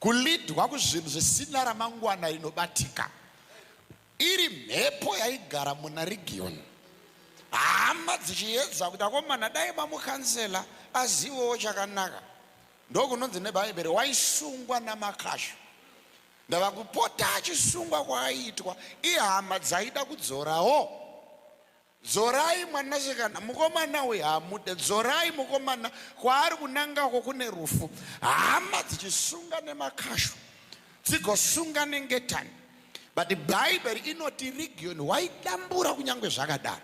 Kuleadwa kuzvinhu zvisina ramangwana rinobatika. Iri mhepo yaigara muna Region, hama dzichiedza kuti, "Akomana, dai mamucounsela azivewo chakanaka." Ndokunonzi neBhaibheri waisungwa namakashu. Ndava kupota achisungwa kwaaiitwa, ihama dzaida kudzorawo. "Dzorai mwanasikana, mukomana uyu hamude. Dzorai mukomana, kwaari kunangako kune rufu." Hama dzichisunga nemakashu, dzigosunga nengetani, but Bhaibheri inoti Region waidambura. Kunyange zvakadaro,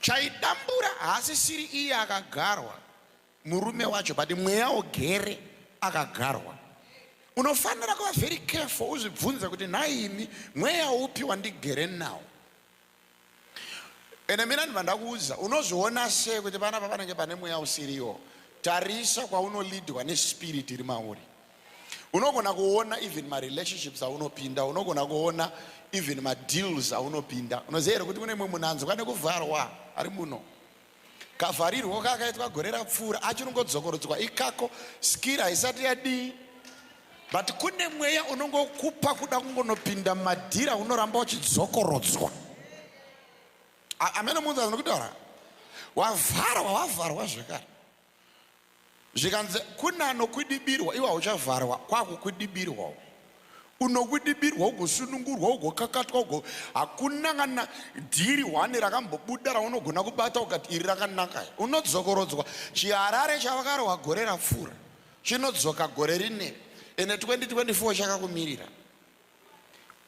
chaidambura haasisiri iye akagarwa, murume wacho, but mweya ugere akagarwa. Unofanira kuva very careful, uzvibvunze kuti, "Nhaimi, mweya upi wandigere nawo?" Ende mina ndibva ndakuudza, unozviona sei kuti panapa panenge pane mweya usiriwo? Tarisa kwaunoleadwa nespirit iri mauri. Unogona kuona even marelationships aunopinda, unogona kuona even madeals aunopinda. Unoziva here kuti kune mumwe munhu anzwa nekuvharwa ari muno? Kavharirwo kakaitwa gore rapfuura achinongodzokorodzwa ikako, skiri haisati yadii, but kune mweya unongokupa kuda kungonopinda mumadhira, unoramba uchidzokorodzwa. Amene munhu anokutaura wavharwa, wavharwa zvekare, zvikanzi kune anokwidibirwa, iwe hauchavharwa, kwakukwidibirwawo. Unokwidibirwa, ugosunungurwa, ugokakatwa, ugo hakuna kana dhiri hwane rakambobuda raunogona kubata ukati iri rakanaka. Unodzokorodzwa. Chiharare chavakarwa gore rapfuura chinodzoka gore rine, ene 2024 chakakumirira.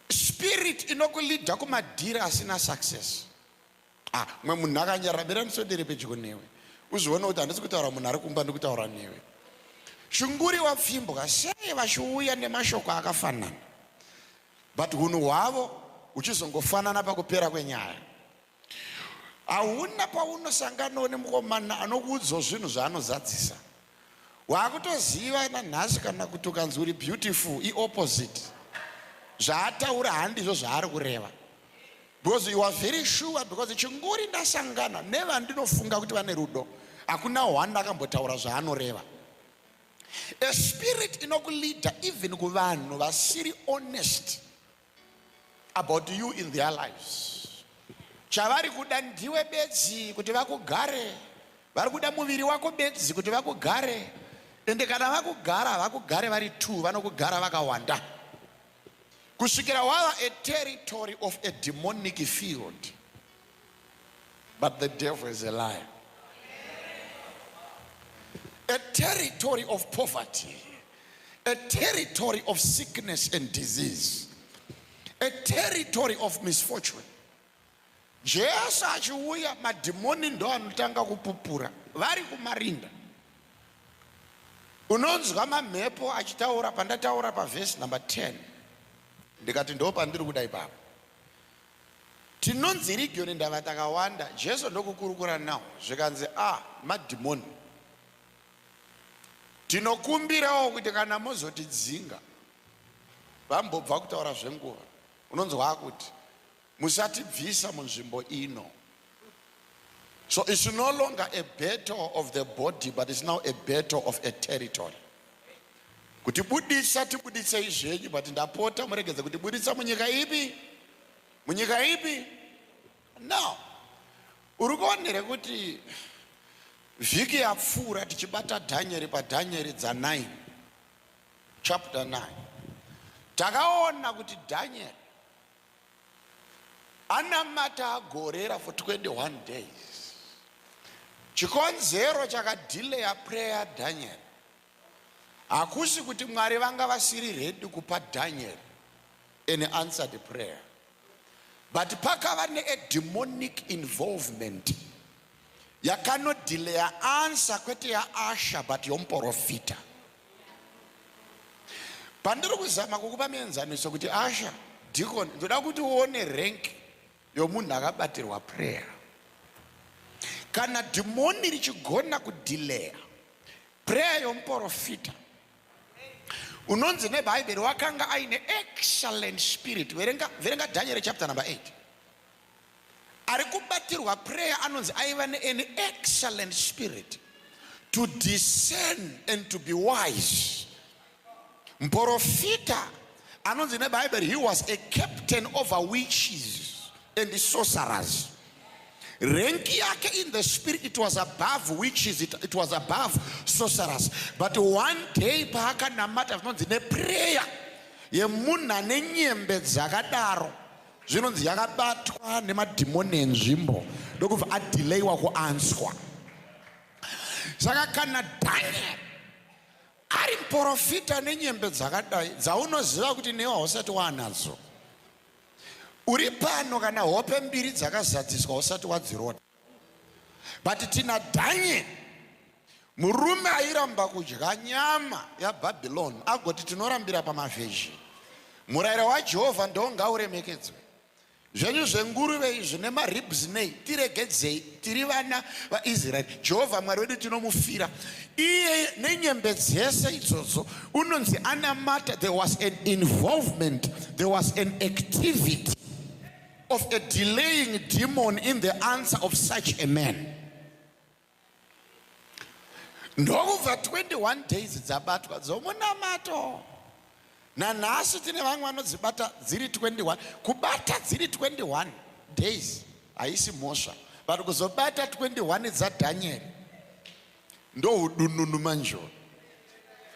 Spirit inokuleada kumadhiri asina success. Ah, mwe munhu akanyarara, mira ndisodere pedyo newe uzvione kuti handisi kutaura munhu ari kumba, ndikutaura newe. Shunguri wapfimbwa sei vachiuya nemashoko akafanana, but unhu hwavo huchizongofanana pakupera kwenyaya? Hauna paunosanganawo nemukomana anokuudzawo zvinhu zvaanozadzisa. Waakutoziva nanhasi kana kuti ukanzi uri beautiful, iopposite zvaataura, handizvo zvaari kureva, because you are very sure, because chinguri ndasangana nevandinofunga kuti vane rudo, hakuna one akambotaura zvaanoreva. A spirit inokuleada even kuvanhu vasiri honest about you in their lives. Chavari kuda ndiwe bedzi kuti vakugare, vari kuda muviri wako bedzi kuti vakugare. Ende kana vakugara, havakugare vari two, vanokugara vakawanda kusvikira wava a territory of a demonic field. But the devil is a liar. A territory of poverty, a territory of sickness and disease, a territory of misfortune. Jesu achiuya, madhimoni ndo anotanga kupupura vari kumarinda. Unonzwa mamhepo achitaura. Pandataura pavhesi number 10, ndikati ndo pandiri kuda ipapo. Tinonzi Region ndava takawanda. Jesu ndokukurukura nawo, zvikanzi, "A ah, madhimoni, tinokumbirawo kuti kana muzotidzinga." Vambobva kutaura zvenguva, unonzwa akuti, "Musatibvisa munzvimbo ino." So it's no longer a battle of the body, but it's now a battle of a territory. Kuti budisa, tibuditsei zvenyu, but ndapota muregedze kuti buditsa munyika ipi, munyika ipi. Now uri kuonere kuti vhiki yapfuura tichibata Dhanieri, paDhanieri dza9, chapter 9, takaona kuti Dhanieri anamata agorera for 21 days. Chikonzero chakadelaya prayer Daniel hakusi kuti Mwari vanga vasiri ready kupa Daniel an answered prayer, but pakava neademonic involvement yakanodelaya answer, kwete yausher but yomuprofita. Pandiri kuzama kukupa muenzaniso kuti usher, deacon, ndoda kuti uone rank yomunhu akabatirwa prayer. Kana dhimoni richigona kudelaya prayer yomuprofita, unonzi neBhaibheri wakanga aine excellent spirit. Verenga, verenga Daniel chapter number 8. Ari kubatirwa prayer anonzi aiva nean excellent spirit to discern and to be wise. Muprofita anonzi neBhaibheri, he was a captain over witches and sorcerers. Rank yake in the spirit, it was above witches, it was above sorcerers. But one day paakanamata, zvinonzi neprayer yemunhu ane nyembe dzakadaro, zvinonzi yakabatwa nemadhimoni enzvimbo, ndokubva adhileyiwa kuanswa. Saka kana Daniel ari muprofita nenyembe dzakadai dzaunoziva kuti newe hausati waanadzo, uri pano kana hope mbiri dzakazadziswa usati wadzirota, but tina Daniel, murume airamba kudya nyama yaBhabhiloni, agoti tinorambira pamavheji, murayiro waJehovha ndongauremekedzwe, zvenyu zvenguruve izvi nemaribs nei tiregedzei, tiri vana vaIsraeri, Jehovha Mwari wedu tinomufira. Iye nenyembe dzese idzodzo unonzi anamata. There was an involvement, there was an activity of a delaying demon in the answer of such a man. Ndokubva 21 days dzabatwa dzomunamato. Nanhasi tine vamwe vanodzibata dziri 21. Kubata dziri 21 days haisi mhosva, but kuzobata 21 dzaDhanieri ndoudununu manjoro,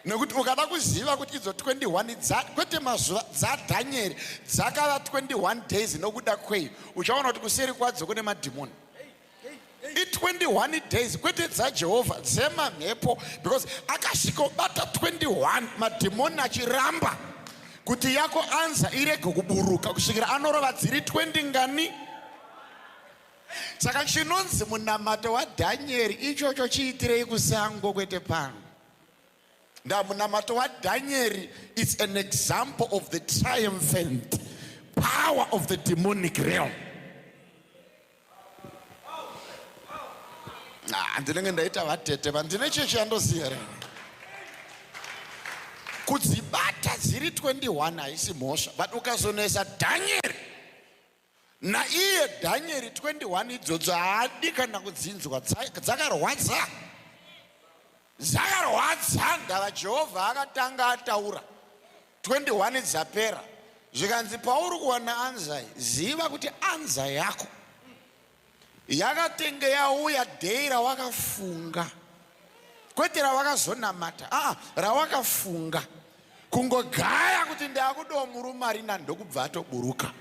nekuti ukada kuziva kuti idzo 21 dza, kwete mazuva, dzaDhanieri dzakava 21 days nokuda kwei, uchaona kuti kuseri kwadzo kune madhimoni. I21 days, kwete dzaJehovha, dzemamhepo, because akasvikobata 21 madhimoni achiramba kuti yako anza irege kuburuka kusvikira anorova dziri 20 ngani. Saka chinonzi munamato waDhanieri ichocho chiitirei kusango, kwete pano. Ndamunamato waDhanieri, it's an example of the triumphant power of the demonic realm. Ah, ndinenge ndaita vatete vandine chechi yandoziva re kudzibata dziri 21 haisi mhosva, but ukazonesa Dhanieri naiye Dhanieri, 21 idzodzo haadi kana kudzinzwa. Dzakarwadza, dzakarwadza. Ndava Jehovha akatanga ataura 21 dzapera, zvikanzi pauri kuwana answer, ziva kuti answer yako yakatenge yauya day rawakafunga, kwete rawakazonamata, aa, rawakafunga kungogaya kuti ndakudawo murume ari nani, ndokubva atoburuka.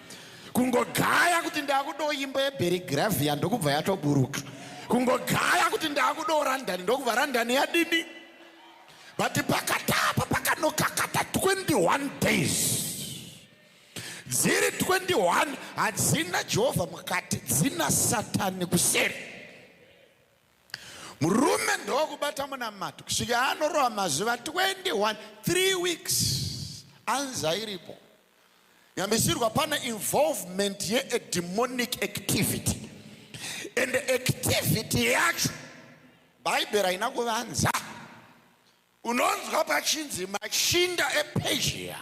Kungogaya kuti ndakudawo imba yeBelgravia, ndokubva yatoburuka. Kungogaya kuti ndakudawo London, ndokubva London yadini. But pakatapa pakanokakata 21 days dziri 21 hadzina Jehovha mukati, dzina Satani kuseri. Murume ndokubata munamato kusvika anorova mazuva 21, 3 weeks, answer iripo. Nyambisirwa, pane involvement yeademonic activity, and activity yacho Bhaibheri haina kuvanza. Unonzwa pachinzi machinda ePezhia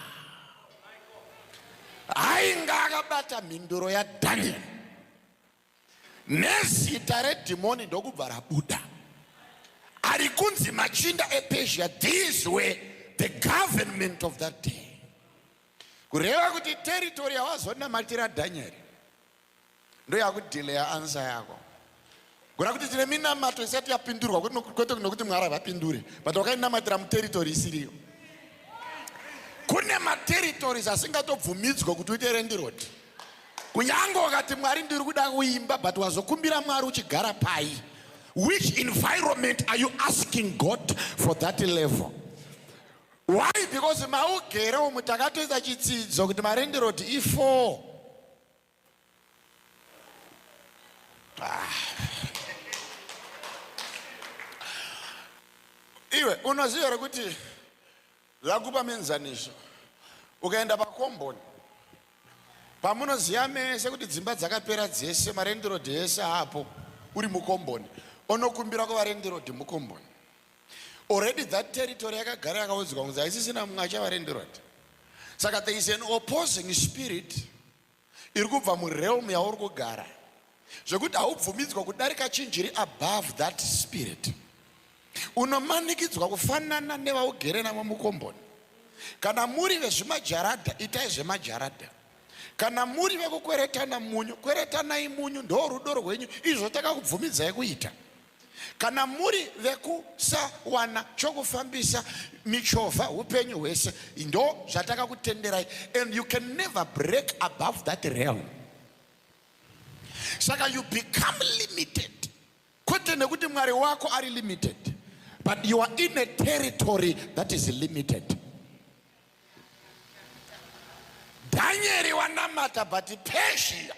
ainga akabata mhinduro yaDhanieri nezita redhimoni, ndokubva rabuda. Ari kunzi machinda ePezhia, these were the government of that day. Kureva kuti territory yawazonamatira Dhanieri ndo yakudhileya answer yako. Kureva kuti tine minamato isati yapindurwa, kwete nokuti Mwari havapindure, but wakainamatira muterritory isiriyo. Kune materitories asingatobvumidzwa kuti uite landlord, kunyange wakati, "Mwari, ndiri kuda kuimba," but wazokumbira Mwari uchigara pai? Which environment are you asking God for that level? Why? Because maugere umu takatoisa chitsidzo kuti malandlord i4. Ah. Iwe unoziva here kuti, zvakupa muenzaniso, ukaenda pakomboni pamunoziva mese kuti dzimba dzakapera dzese, malandlord ese apo, uri mukomboni onokumbira kuvalandlord mukomboni, already that territory yakagara yakaudzwa kunzi haisisina mumwe achavalandlord. Saka there is an opposing spirit iri kubva murealm yauri kugara, zvekuti haubvumidzwa kudarika chinjiri above that spirit. Unomanikidzwa kufanana nevaugere navo mukomboni. Kana muri vezvimajaradha, itai zvemajaradha. Kana muri vekukweretana munyu, kweretanai munyu, ndo rudo rwenyu, izvo takakubvumidzai kuita. Kana muri vekusawana chokufambisa michovha upenyu hwese, ndo zvatakakutenderai, and you can never break above that realm. Saka you become limited, kwete nekuti Mwari wako ari limited, but you are in a territory that is limited. Dhanyeri wanamata, but Persia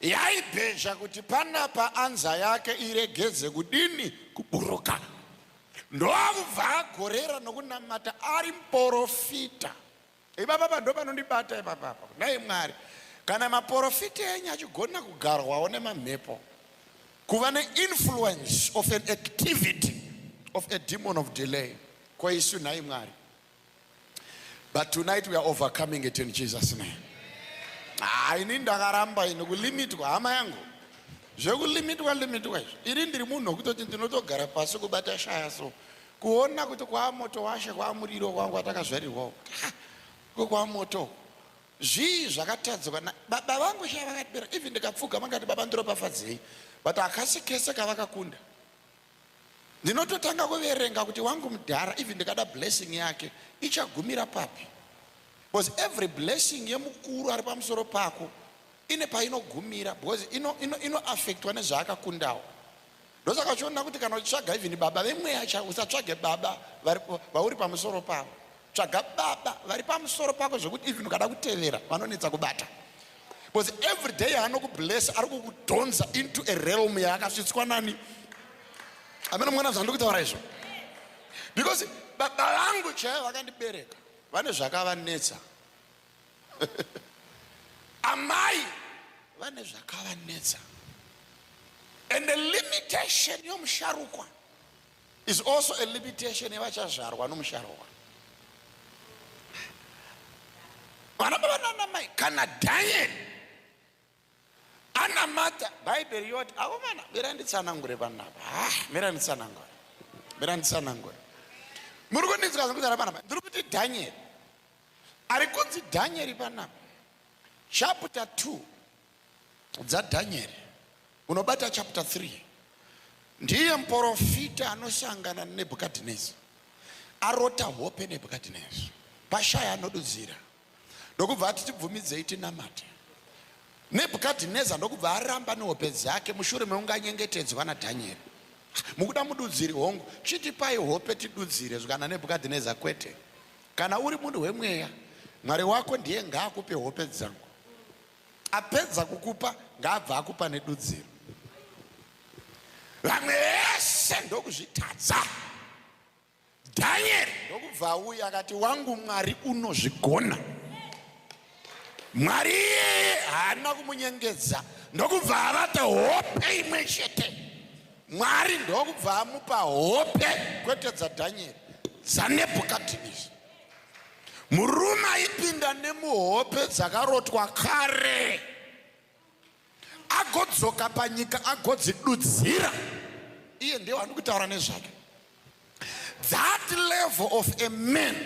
yaibhezha kuti panapa anza yake iregedze kudini kuburuka. Ndoakubva agorera nokunamata ari muporofita. Ipapapa ndo panondibata ipapapa. Nhai Mwari, kana maporofita enyu achigona kugarwawo nemamhepo, kuva neinfluence of an activity of a demon of delay, ko isu nhai Mwari? But tonight we are overcoming it in Jesus name. Ah, ini ndakaramba ini kulimitwa, hama yangu. Zvekulimitwa limitwa izvi. Ini ndiri munhu wekutoti ndinotogara pasi kubata shaya so. Kuona kuti kwaamoto washe, kwaamuriro kwangu atakazvarirwawo. Ko kwaamoto. Zvii zvakatadzwa na baba vangu shaya vakatibera. Even ndikapfuga mangati baba ndiropafadzei. But hakasi kese kavakakunda. Ndinototanga kuverenga kuti wangu mudhara, even ndikada blessing yake ichagumira papi, because every blessing yemukuru ari pamusoro pako ine painogumira, because inoaffectwa ino, ino nezvaakakundawo. Ndosaka uchiona kuti kana uchitsvaga even baba vemweya chavo, usatsvage baba vauri pamusoro pavo, tsvaga baba vari pamusoro pako zvekuti even ukada kutevera vanonetsa kubata, because every day yaanokubless ari kukudhonza into a realm yaakasvitswa nani. Amene mwana zvandiri kutaura izvo, because baba vangu chaivo vakandibereka vane zvakavanetsa, amai vane zvakavanetsa, and the limitation yomusharukwa is also a limitation yevachazvarwa nomusharukwa. Vana baba nana mai, kana Daniel anamata, Bhaibheri yoti, akomana, mira nditsanangure panapa. Ah, mira nditsanangure, mira nditsanangure. Muri kundinzwa zvekutaura panapa? Ndiri kuti Daniel ari kunzi Daniel panapa, chapter 2 dzaDhanieri unobata chapter 3, ndiye muprofita anosangana naNebhukadhineza. Arota hope Nebhukadhineza, pashaya anodudzira, ndokubva ati tibvumidzei tinamate. Nebhukadhineza ndokubva aramba nehope dzake mushure mekunge anyengetedzwa naDhanieri. Mukuda mududziri? Hongu, chitipai hope tidudzire. Zvikana Nebhukadhineza, kwete, kana uri munhu wemweya, Mwari wako ndiye ngaakupe hope dzangu. Apedza kukupa ngaabva akupa nedudziro. Vamwe vese ndokuzvitadza. Dhanieri ndokubva auya akati, wangu Mwari unozvigona. Mwari iyeye haana kumunyengedza, ndokubva avata hope imwe chete. Mwari ndokubva amupa hope, kwete dzaDhanieri, dzaNebhukadhineza. Murume aipinda nemuhope dzakarotwa kare, agodzoka panyika agodzidudzira. Iye ndiye wandiri kutaura nezvake. That level of a man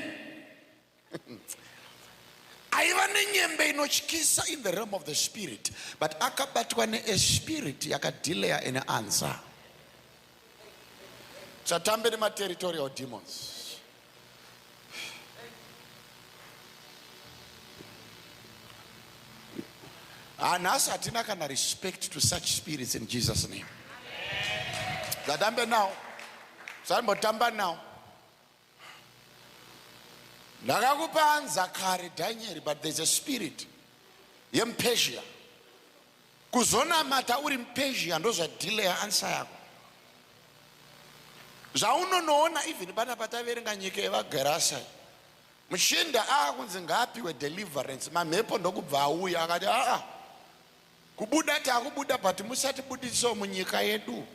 aiva nenyembe inotyisa in the realm of the spirit, but akabatwa neespirit yakadhileya an answer. Satambe nematerritorial demons. Hanhasi hatina kana respect to such spirits in Jesus name. Zatambe now, zambotamba now. Ndakakupa anza kare Daniel, but there's a spirit yemuPersia. Kuzonamata uri muPersia ndozvadhileya ansa yako. Zvaunonoona even pana pataverenga nyika yevaGerasa, muchinda aakunzi ngaapiwe deliverance, mamhepo ndokubva auya akati aa, kubuda takubuda, but musatibudisewo munyika yedu.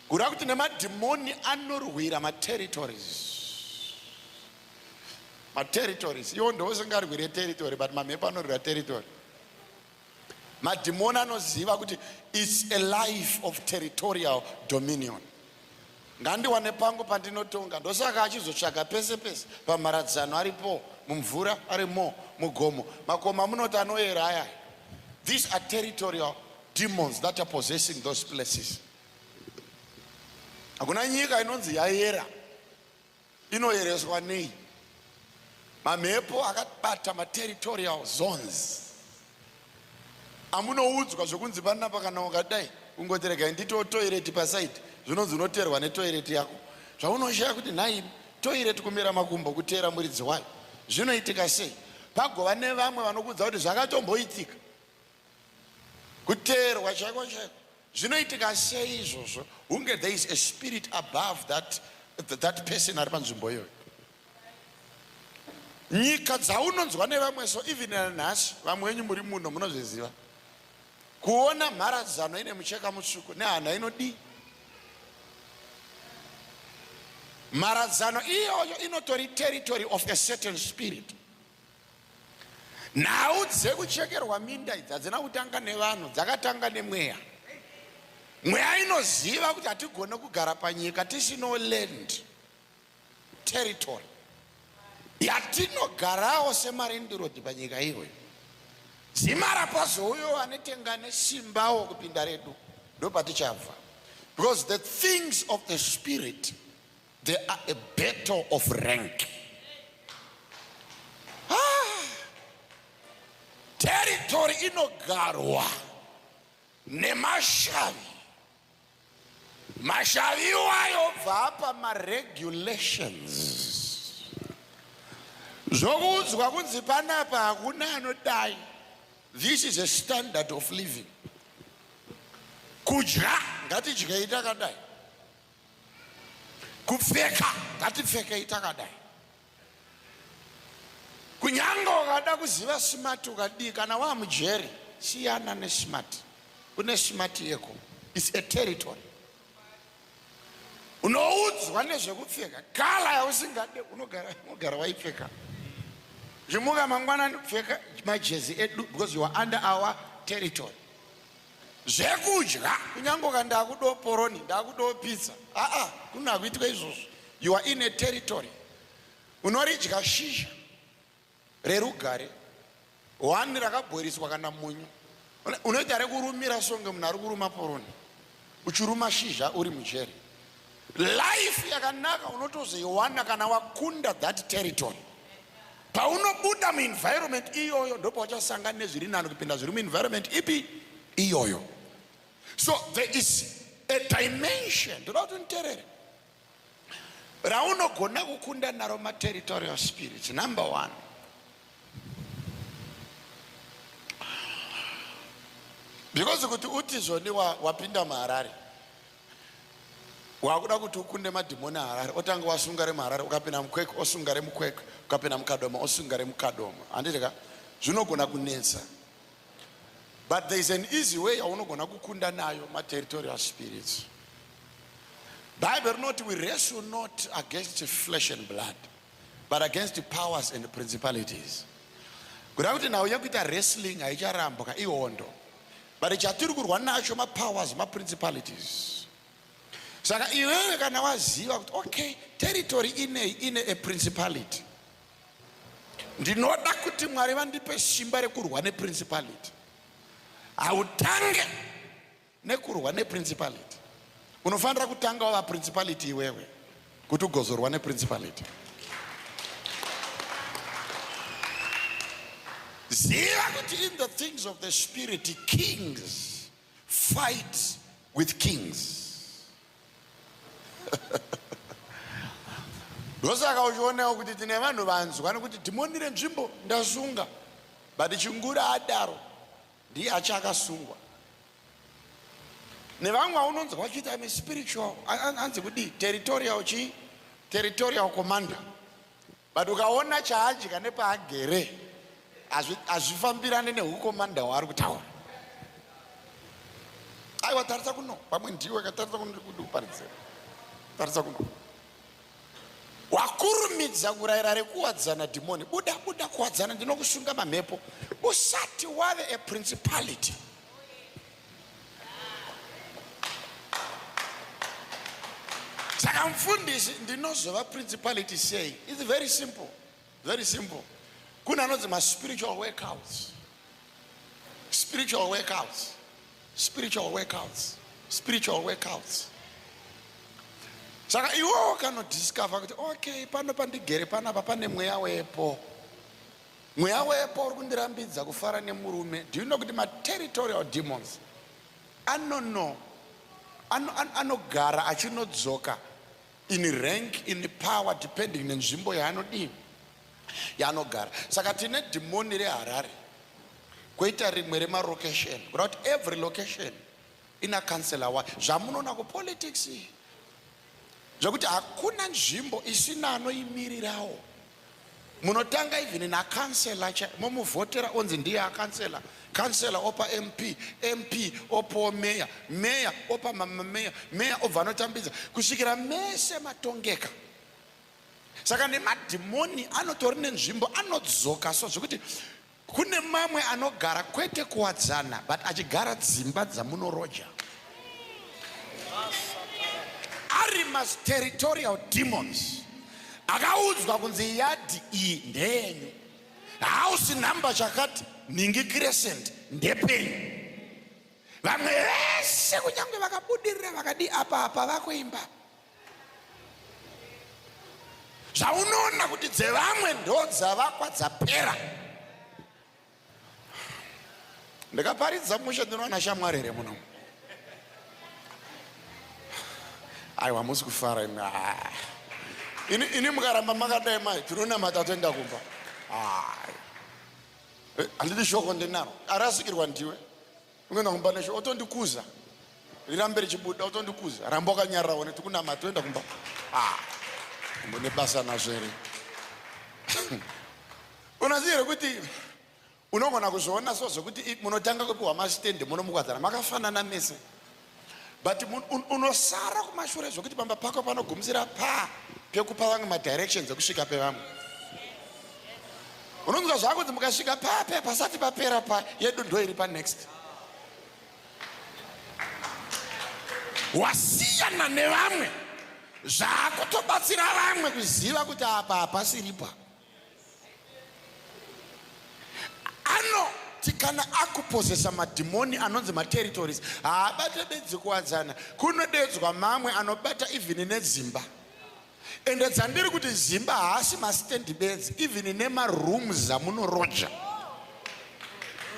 Kureva kuti nemadhimoni anorwira materritories. Materritories iwo ndousingarwire territory, but mamhepo anorwira territory. Madhimoni anoziva kuti it's a life of territorial dominion. Ngandiwane pangu pandinotonga. Ndosaka achizotsvaga pese pese pamharadzano aripo, mumvura arimo, mugomo. Makomo amunoti anoyera aya. These are territorial demons that are possessing those places. Hakuna nyika inonzi yayera. Inoyereswa nei? Mamhepo akabata materritorial zones amunoudzwa zvokunzi panapa kana ukadai kungoti regai nditewo toireti pasaidi, zvinonzi unoteerwa netoireti yako, zvaunoshaya kuti nhai toireti kumera makumbo kuteera muridzi wayo zvinoitika sei? Pagova nevamwe vanokuudza kuti zvakatomboitika kuteerwa chaiko chaiko. Zvinoitika sei izvozvo? Hunge there is a spirit above that, that person ari panzvimbo iyoyo. Nyika dzaunonzwa nevamwe so even nanhasi vamwe wenyu muri muno munozviziva. Kuona mharadzano ine mucheka mutsvuku nehana inodii? Mharadzano iyoyo inotori territory of a certain spirit. Nhau dzekuchekerwa minda idzi hadzina kutanga nevanhu, dzakatanga nemweya. Mweya inoziva kuti hatigone kugara panyika tisino land territory yatinogarawo semarendirodi panyika iyoyo. Zimara pazouyo anetenga nesimbawo kupinda redu, ndopatichabva, because the things of the spirit, they are a battle of rank. Ah, territory inogarwa nemashavi. Mashavi iwayo obva apa maregulations, zvokuudzwa kunzi panapa hakuna anodai. This is a standard of living. Kudya ngatidyei takadai, kupfeka ngatipfekei takadai. Kunyange ukada kuziva smart ukadii, kana wamujeri siyana nesmart. Kune smart yeko, its a territory. Unoudzwa nezvekupfeka kala yausingade, unogara waipfeka. Chimuka mangwanani, pfeka majezi edu because you are under our territory. Zvekudya kunyange uka ndakudawo poroni, ndakudawo pizza, aa kuno hakuitwa izvozvo. You are in a territory. Unoridya shizha rerugare one rakabhoiriswa kana munyu, unoita rekurumira songe munhu ari kuruma poroni, uchiruma shizha uri mujeri. Life yakanaka unotozoiwana kana wakunda that territory. Paunobuda muenvironment iyoyo ndopauchasangana nezviri nani kupinda zviri muenvironment ipi iyoyo. So there is a dimension, ndoda kuti nditerere, raunogona kukunda naro materitorial spirits. Number one, because kuti uti zvoni wapinda muHarare, wakuda kuti ukunde madhimoni aHarare, otanga wasunga remuHarare, ukapinda muKwekwe osunga remuKwekwe, ukapinda muKadoma osunga remuKadoma, handiti ka? Zvinogona kunetsa, but there is an easy way yaunogona kukunda nayo materitorial spirits. Bible rinoti we wrestle not against flesh and blood, but against the powers and principalities. Kuda kuti nhau yekuita wrestling haicharambwa, ihondo, but chatiri kurwa nacho mapowers, maprincipalities. Saka iwewe kana waziva kuti okay, territory inei ine a principality, ndinoda kuti Mwari vandipe simba rekurwa neprincipality. Hautange nekurwa neprincipality, unofanira kutanga wava principality iwewe kuti ugozorwa neprincipality. Ziva kuti in the things of the spirit, kings fight with kings. Ndosaka uchionawo kuti tine vanhu vanzwa nekuti dhimoni renzvimbo ndasunga, but chingura adaro ndiye achakasungwa. Nevamwe vaunonzwa vachiita ame spiritual, anzi kudii, territorial chii, territorial commander, but ukaona chaadya nepaagere hazvifambirane nehukomanda hwaari kutaura. Aiwa, tarisa kuno, pamwe ndiwe katarisa kuno, ndikuparidzira. Tarisa kuno, wakurumidza kurayira rekuwadzana dhimoni, buda buda kuwadzana, ndinokusunga mamhepo, usati wave a principality. Saka mufundisi, ndinozova principality sei? It's very simple, very simple. Kune anonzi maspiritual workouts, spiritual workouts, spiritual workouts, spiritual workouts. Saka iwewo kanodiscover kuti okay, pano pandigere panapa pane mweya wepo, mweya wepo uri kundirambidza kufara nemurume. Do you know kuti materritorial demons anono anogara achinodzoka in rank, in power, depending nenzvimbo yaanodii, yaanogara. Saka tine dhimoni reHarare, kwoita rimwe remalocation, kuda kuti every location ina kansela wayo. Zvamunoona kupolitics zvekuti hakuna nzvimbo isina anoimirirawo. Munotanga even nakansela, momuvhotera, onzi ndiye akansela. Kansela opa MP, MP opawo meya, meya opa mamameya, meya obva anotambidza kusvikira mese matongeka. Saka nemadhimoni anotori nenzvimbo anodzoka, so zvekuti kune mamwe anogara kwete kuwadzana, but achigara dzimba dzamunoroja, ari masterritorial demons akaudzwa kunzi yadhi iyi ndeyenyu, house number chakati, nhingi crescent ndepenyu. Vamwe vese kunyange vakabudirira vakadi, apa apa vakuimba. Zvaunoona kuti dzevamwe ndo dzavakwa dzapera. Ndikaparidza mushe, ndinowana shamwari here muno? Aiwa, musi kufara imi. Ah. Ini mukaramba makadai mai, tinonamata toenda kumba. Handidi shoko ndinaro, arasikirwa ndiwe. Unoenda kumba nesho, otondikuza, rirambe richibuda, otondikuza. Ramba wakanyarara, one tikunamata toenda kumba. Ah, mbone basa nazvo here? Unoziva here kuti unogona kuzviona so zvekuti munotanga kupiwa masitendi muno mukwadzana makafanana mese, but unosara kumashure zvokuti pamba pako panogumisira pa pekupa vamwe madirections ekusvika pevamwe. Unonzwa zvakunzi mukasvika pape pasati papera, pa yedu ndo iri panext. Wasiyana nevamwe, zvaakutobatsira vamwe kuziva kuti apa hapasiripa. Anoti kana akupozesa madhimoni anonzi materitories, haabate bedzi kuwadzana, kunodedzwa mamwe anobata even nedzimba. Ende dzandiri kuti zimba haasi mastendi bedzi, even nemarooms amunoroja.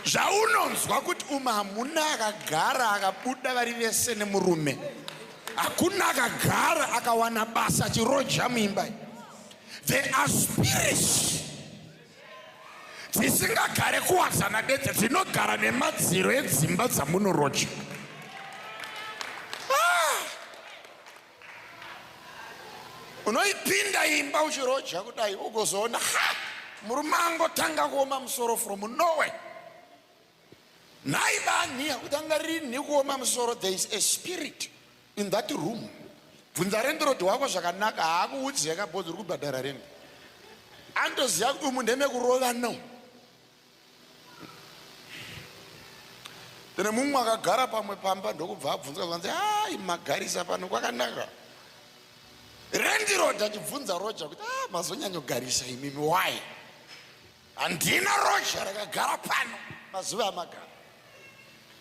Zvaunonzwa kuti umu hamuna akagara akabuda vari vese nemurume, hakuna akagara akawana basa achiroja muimba. There are spirits dzisingagare kuwadzana bedzi, dzinogara nemadziro edzimba dzamunoroja. Ah! Unoipinda imba uchiroja kudai, ugozoona ha, murume angotanga kuoma musoro from nowhere. Nhai bani, akutanga rini kuoma musoro? There is a spirit in that room. Bvunza rendirodi wako zvakanaka, haakuudzi yakabhodzi uri kubhadhara rendi. Anotoziva kuti umu ndemekurova. No, tine mumwe akagara pamwe pamba, ndokubva abvunzwa zvanzi, "Ai, magarisa pano kwakanaka." Rendirod achibvunza roja kuti, "Ah, mazonyanyogarisa imimi, why?" "Handina roja rakagara pano mazuva amagara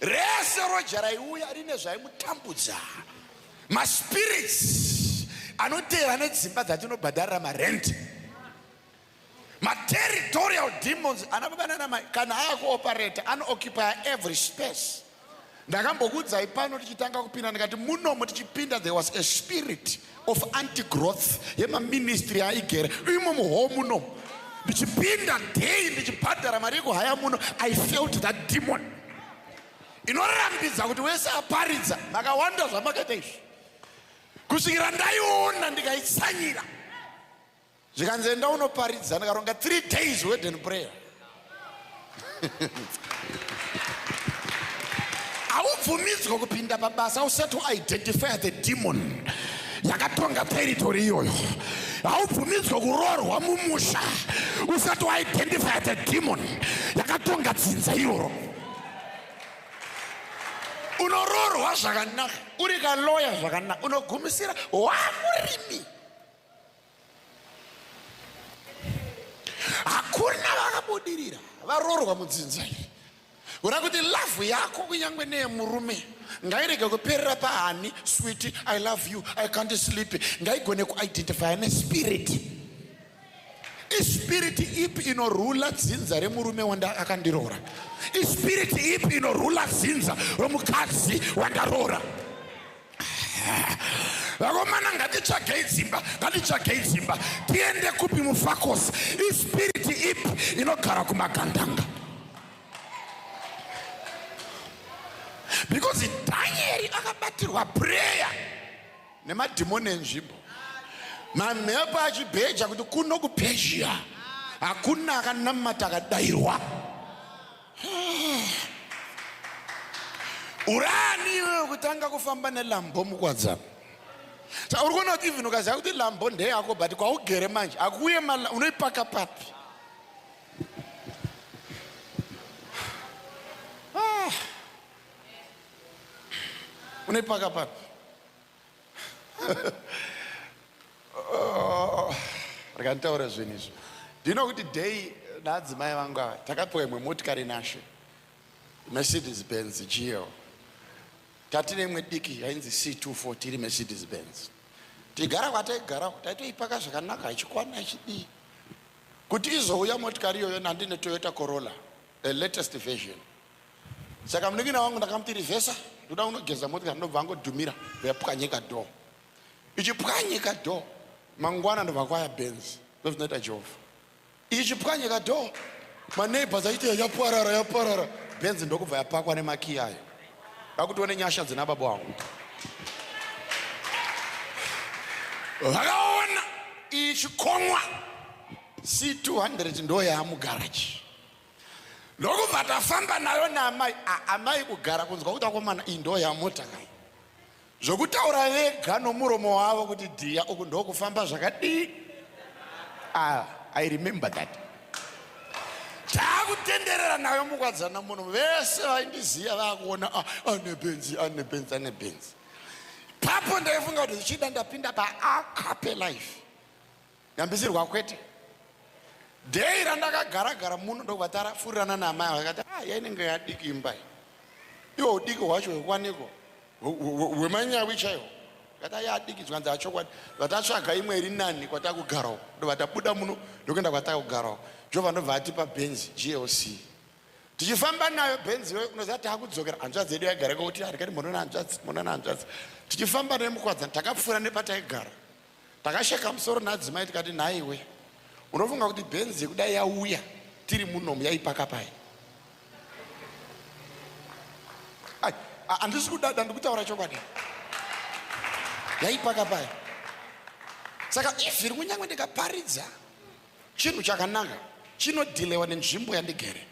rese. Roja raiuya rine zvaimutambudza." Maspirits anoteera nedzimba dzatinobhadharira marent, materritorial demons. Ana baba nana mai, kana aakuoperata anooccupy every space. Ndakambokuudzai pano tichitanga kupinda, ndikati munomo tichipinda there was a spirit of anti-growth yemaministry aigere imo muho munomo. Ndichipinda day ndichibhadhara mari yekuhaya muno, I felt that demon inorambidza kuti wese aparidza. Makawanda zvamakaita izvi, kusvikira ndaiona ndikaitsanyira. Zvikanzi, "Enda unoparidza." Ndikaronga 3 days word and prayer. Haubvumidzwa kupinda pabasa usati waidentify the demon yakatonga territory iyoyo. Haubvumidzwa kuroorwa mumusha usati waidentify the demon yakatonga dzinza iroro. Unoroorwa zvakanaka, uri kaloya zvakanaka, unogumisira wamurimi. Hakuna vakabudirira varoorwa mudzinza iri. Kuda kuti love yako kunyange neyemurume ngairege kuperera pahani sweet I love you I can't sleep, ngaigone kuidentifya nespirit. Ispirit ipi inorula dzinza remurume wanda akandiroora? Ispirit ipi inorula dzinza romukadzi wandaroora? Vakomana, ngatitsvagei dzimba, ngatitsvagei dzimba, tiende kupi? Mufakosi. Ispiriti ipi inogara kumagandanga? Because Dhanieri akabatirwa prayer nemadhimoni enzvimbo, mamhepo achibheja kuti kuno kuPezhia hakuna akanamata akadairwa. Urani iwewe kutanga kufamba nelambo mukwadzana? Saka uri kuona kuti even ukaziva kuti lambo ndeyako, but kwaugere manje akuuye, unoipaka papi? Ah. Unoipaka papi? Oh, rikanditaura zvinhu izvi. Ndinokuti dei naadzimai vangu ava takapiwa imwe motikari nashe, Mercedes Benz GL. Tatine imwe diki yainzi C240, iri Mercedes Benz. Tigara kwataigara, taitoipaka zvakanaka, ichikwana, ichidii. Kuti izouya motikari iyoyo, nandine Toyota Corolla, the latest version. Saka munin'ina wangu ndakamuti, "Reverse, ndoda kunogeza motikari." Ndobva angodhumira, yapwanyika door. Ichipwanyika door, mangwana ndobva kwaya Benz. Ndozvinoita Jehovha. Ichipwanyika door, maneighbors aiti yaparara, yaparara. Benz ndokubva yapakwa nemakiyi ayo. Dakuti one nyasha dzina baba wangu. Vakaona ichikomwa C200 ndo yaamugaraji, ndokubva tafamba nayo naamai. Amai kugara kunzwa kuti akomana, iyi ndo yamota kai, zvokutaura vega nomuromo wavo kuti, "Dhiya, uku ndokufamba zvakadii." Ah, I remember that. Taakutenderera nayo mukwadzana muno, vese vaindiziva vaakuona, "Ah, ane Benzi, ane Benzi, ane Benzi." Papo ndaifunga kuti zvichida ndapinda paakape life nyambisirwa. Kwete. Dhei randakagara-gara muno, ndokubva tarafurirana naamai, vakati, "Ah, yainenge yadiki imba iyi." Iwo udiki hwacho hwekwaniko, hwemanyawi chaiwo. Kati yadiki, zvikanzi achokwadi. Vatatsvaga imwe iri nani kwatakugarawo, ndobva tabuda muno, ndokuenda kwatakugarawo. Jehovha ndobva atipa Benzi GLC. Tichifamba nayo Benzi iyoyo, unoziva, taakudzokera, hanzvadzi yedu yaigara kuti harikati monona hanzvadzi, monona hanzvadzi. Tichifamba nayo mukwadzana, takapfuura nepataigara, takasheka musoro nadzimai, tikati, "Nhaiwe, unofunga kuti Benzi kudai yauya tiri munomu yaipaka pai?" Ai, handisi kudada, ndikutaura chokwadi. Yaipaka pai? Saka ivhiri, kunyange ndikaparidza chinhu chakanaka, chinodhilewa nenzvimbo yandigere.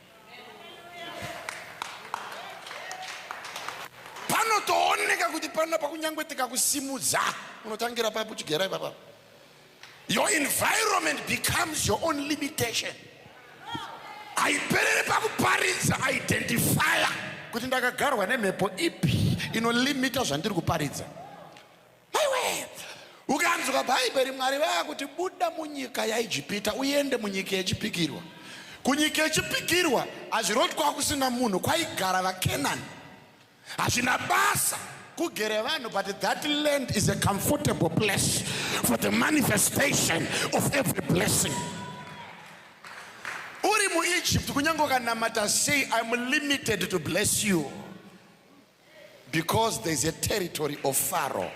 Panotooneka kuti panapa, kunyange tikakusimudza, unotangira papi uchigera ipapa? Your environment becomes your own limitation. Haiperere pakuparidza. Identifya kuti ndakagarwa nemhepo ipi inolimita zvandiri kuparidza. Maiwe, ukanzwa Bhaibheri, Mwari vaakuti, "Buda munyika yaIjipita uende munyika yechipikirwa." Kunyika yechipikirwa hazviroti kwakusina munhu, kwaigara vaKenani. Hazvina basa kugere vanhu, but that land is a comfortable place for the manifestation of every blessing. Uri muEgypt, kunyange ukanamata sei, I'm limited to bless you because there's a territory of Pharaoh.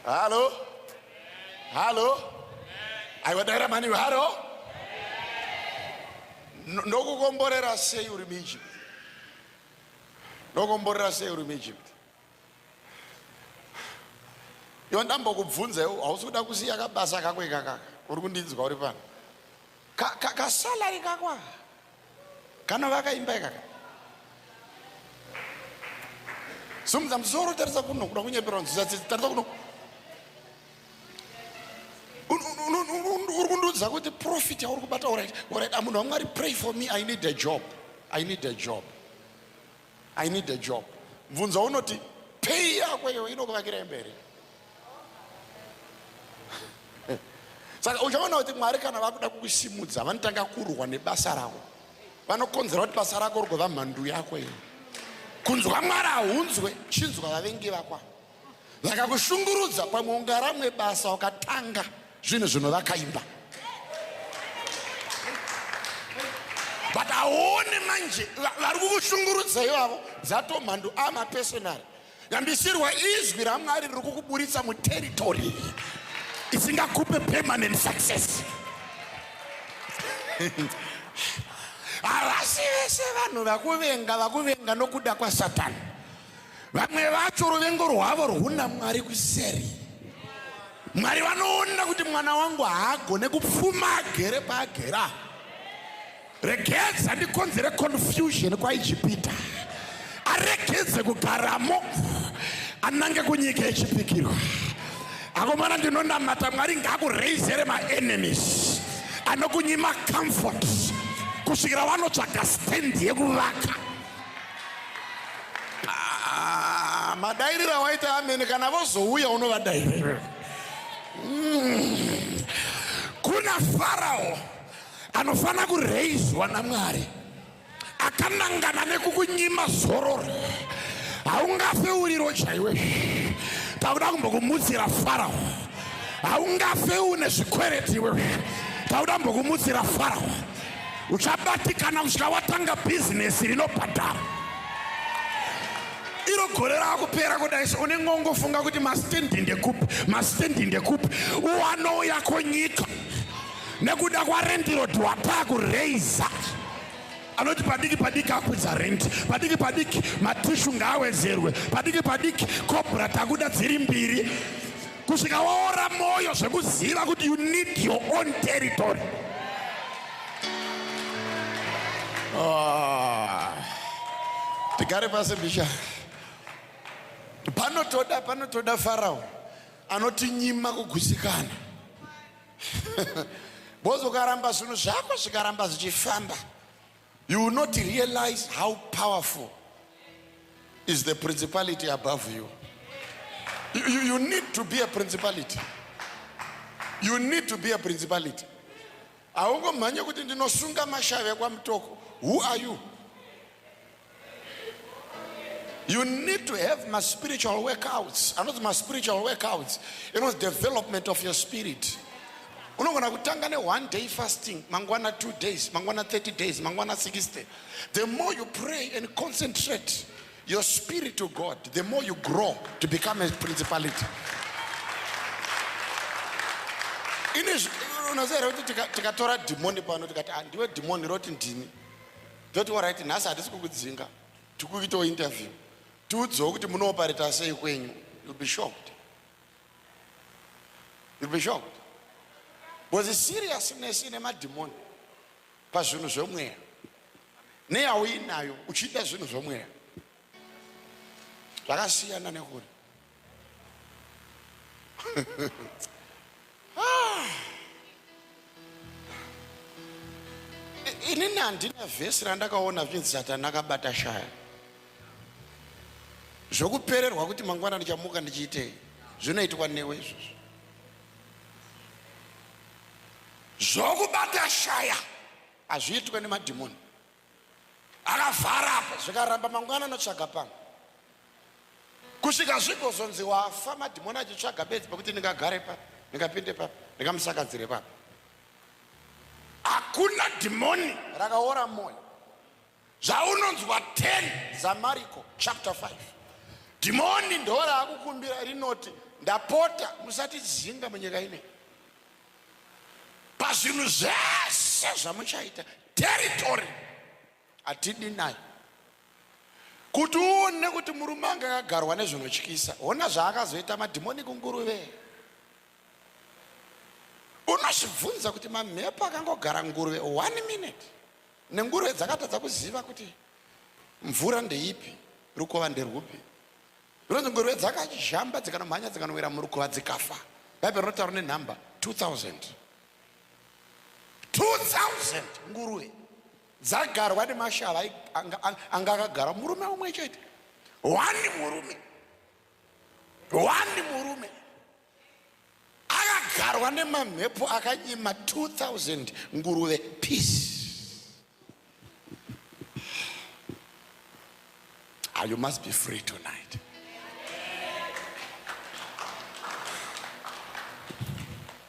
Hallo, hallo, aiwa, daira mani. Hallo, ndokukomborera sei uri muEgypt? Ndokukomborera sei uri muEgypt? Iwe, ndambokubvunza, iwe hausi kuda kusiya kabasa kako ikakaka. Uri kundinzwa uri pano? Kasalary kako aka kanovaka imba ikaka? Simudza musoro, tarisa kuno. Kuda kunyeperwa nzisa tsitsi. Tarisa kuno. Uri kundiudza kuti profit yauri kubata, alright, alright, munhu waMwari, pray for me, I need a job. I need a job, I need a job. Mubvunzo unoti pay yako iyo inokuvakira imba here? Saka uchaona kuti Mwari kana vakuda kukusimudza vanotanga kurwa nebasa rako, vanokonzera kuti basa rako rigova mhandu yako iyo. Kunzwa Mwari haunzwe, chinzwa vavengi vako vakakushungurudza. Pamwe ungaramwe basa ukatanga zvinhu zvinovaka imba, but hauoni manje vari kukushungurudza ivavo dzatomhandu amapersonary. Yambisirwa izwi raMwari riri kukuburitsa muterritory isingakupe permanent success. Havasi vese vanhu vakuvenga, vakuvenga nokuda kwaSatani. Vamwe vacho ruvengo rwavo rwuna Mwari kuseri. Mwari vanoona kuti mwana wangu haagone kupfuma agere paagera, regedza ndikonzere confusion kwaIjipita, aregedze kugaramo, anange kunyika yechipikirwa. Akomana, ndinonamata Mwari ngaakureizere maenemies anokunyima comfort kusvikira wanotsvaga stand yekuvaka. Ah, madairira waita amene, kana vozouya unovadairira. Kuna Farao anofanira kureizwa naMwari akanangana nekukunyima zororo. Haungafe uriro chaiwe, takuda kumbokumutsira Farao. Haungafe une zvikwereti iwe, takuda kumbokumutsira Farao. Uchabatikana kusvika watanga bhizinesi rinobhadhara. Iro gore raakupera kudai so unenge ungofunga kuti mastendi ndekupi, mastendi ndekupi, uwanouyako nyika nekuda kwalandlord wataakureiza anoti padiki padiki akwidza rent, padiki padiki matissue ngaawedzerwe, padiki padiki cobra takuda dziri mbiri, kusvika waora mwoyo zvekuziva kuti you need your own territory. Ah, tigare pasi bisha. Panotoda Farao anotinyima kugutsikana, because ukaramba zvinhu zvako zvikaramba zvichifamba, you will not realize how powerful is the principality above you. You need to be a principality. You need to be a principality. Haungomhanye kuti ndinosunga mashave kwaMutoko. Who are you? You need to have my spiritual workouts. Anonzi maspiritual workouts inonzi development of your spirit. Unogona kutanga ne-one day fasting, mangwana 2 days, mangwana 30 days, mangwana 60. The more you pray and concentrate your spirit to God, the more you grow to become a principality. Ini unoziva here kuti tikatora dhimoni pano, tikati, "Ah, ndiwe dhimoni," roti, "Ndini." Toti, "Alright, nhasi hatisi kukudzinga, tikuitawo interview, tiudzewo kuti munoopareta sei kwenyu." You'll be shocked, you'll be shocked, because seriousness ine madhimoni pazvinhu zvemweya neyauinayo uchiita zvinhu zvomweya zvakasiyana nekuri. Ah. Inini handina vhesi randakaona zvinzi Satani akabata shaya zvokupererwa kuti mangwana ndichamuka ndichiitei. Zvinoitwa newe izvozvo zvokubata shaya hazviitwe nemadhimoni. Akavhara apa, zvikaramba, mangwana anotsvaga pamwe kusvika zvigozonzi wafa, madhimoni achitsvaga bedzi pekuti ndingagare papa, ndingapinde papa, ndingamusakadzire papa. Hakuna dhimoni rakaora mwoyo zvaunonzwa. 10 zaMariko chapter 5, dhimoni ndo raakukumbira, rinoti, "Ndapota, musatidzinga munyika inei." Pazvinhu zvese zvamuchaita, territory hatidi nayo. Kuti uone kuti murume anga akagarwa nezvinotyisa, ona zvaakazoita madhimoni kunguruve. Unozvibvunza kuti mamhepo akangogara nguruve one minute, nenguruve dzakatadza kuziva kuti mvura ndeipi, rukova nderwupi. Rinonzi nguruve dzakazhamba, dzikanomhanya, dzikanowira murukova, dzikafa. Bhaibheri rinotaura nenhamba 2000, 2000 nguruve. Dzagarwa nemashava anga akagara murume umwe chete. One murume. One murume. Akagarwa nemamhepo akanyima 2000 nguruve peace. Ah, you must be free tonight.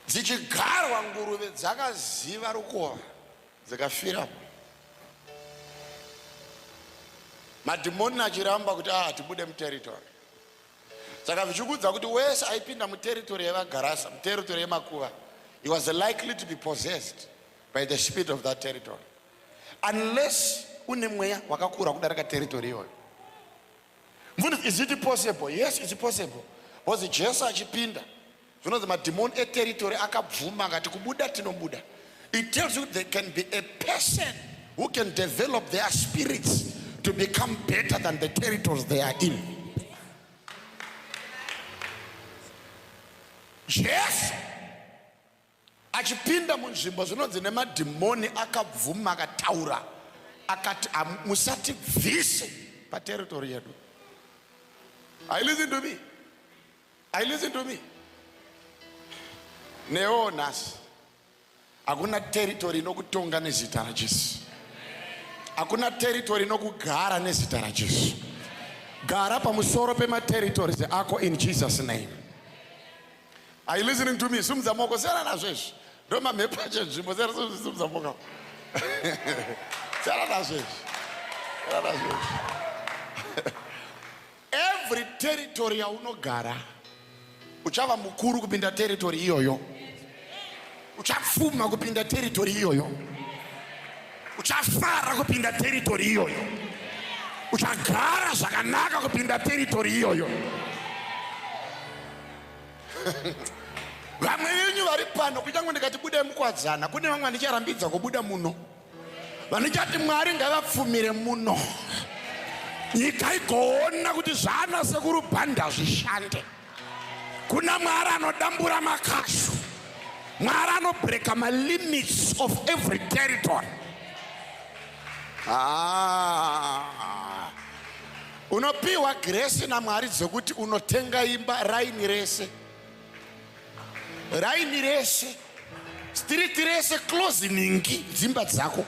Dzichigarwa nguruve dzakaziva rukova dzikafirapo. Madhimoni achiramba kuti ah, tibude muterritory. Saka zvichikudza kuti wese aipinda muterritory yevagarasa, muterritory yemakuva, he was likely to be possessed by the spirit of that territory. Unless une mweya wakakura kudarika territory iyoyo. Mfundisi, is it possible? Yes, it's possible. Because Jesu achipinda, zvinonzi madhimoni eterritory akabvuma akati kubuda tinobuda. It tells you there can be a person who can develop their spirits to become better than the territories they are in. Jesu achipinda munzvimbo zvinonzi nemadhimoni akabvuma akataura akati musatibvise paterritory yedu. Are you listening to me? Are you listening to me? Newo nhasi hakuna territory inokutonga nezita raJesu. Hakuna territory inokugara nezita raJesu. Gara pamusoro pematerritories ako in Jesus name. Are you listening to me? Simudza maoko, siyana nazvo izvi. Ndo mamhepo acho nzvimbo, siyana simudza maoko. Siyana nazvo izvi. Siyana nazvo izvi. Every territory yaunogara uchava mukuru kupinda territory iyoyo. Uchapfuma kupinda territory iyoyo. Uchafara kupinda territory iyoyo. Uchagara zvakanaka kupinda territory iyoyo. Vamwe venyu vari pano, kunyange ndikati budai mukwadzana, kune vamwe vandicharambidza kubuda muno, vandichati Mwari ngavapfumire muno, nyika igoona kuti zvaana sekuru Bhanda zvishande. Kuna Mwari anodambura makashu, Mwari anobreka malimits of every territory. Unopiwa grace naMwari dzekuti unotenga imba raini rese, raini rese, street rese, closing dzimba dzako.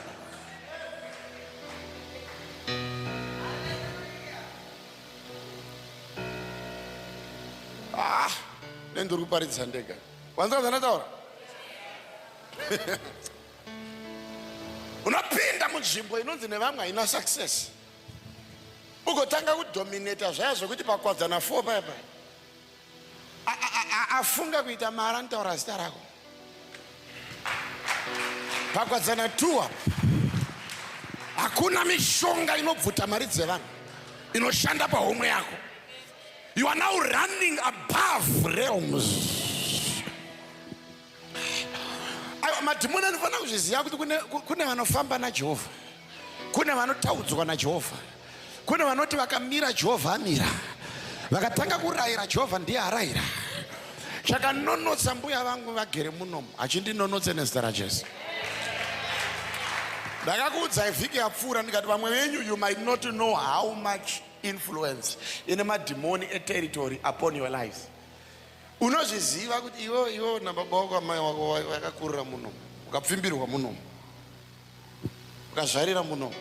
Nendiri kuparidza ndega. Wanzwa zvandataura? Unopinda munzvimbo inonzi nevamwe haina success, ugotanga kudominata zvaya zvekuti pakwadzana 4 paya paya afunga kuita mari anotaura zita rako. Pakwadzana 2 hakuna mishonga inobvuta mari dzevanhu inoshanda pahomwe yako. You are now running above realms. Aiwa, madhimoni anofanira kuzviziva kuti kune vanofamba naJehovha, kune vanotaudzwa naJehovha, kune vanoti vakamira Jehovha amira, vakatanga kurayira Jehovha ndiye arayira. Chakanonotsa mbuya vangu vagere munomu hachindinonotse nezita raJesu. Ndakakuudzai vhiki yapfuura ndikati vamwe venyu you might not know how much influence ine madhimoni eterritory upon your lives. Unozviziva kuti iwe iwe nababa wako amai wako vakakurira munomu, ukapfimbirwa munomu, ukazvarira munomu.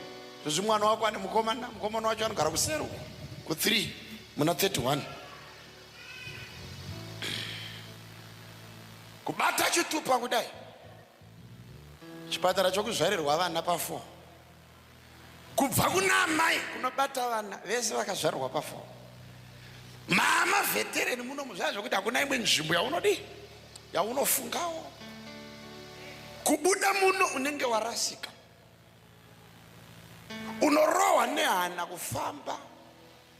Zvezvi mwana wako ane mukomana, mukomana wacho anogara kuseri uko ku3 muna 31. Kubata chitupa kudai, chipatara chokuzvarirwa vana pa4, kubva kuna amai kunobata vana vese vakazvarwa pa4. Mama veterani muno muzvaya zvekuti hakuna imwe nzvimbo yaunodii yaunofungawo kubuda muno, unenge warasika, unorohwa nehana kufamba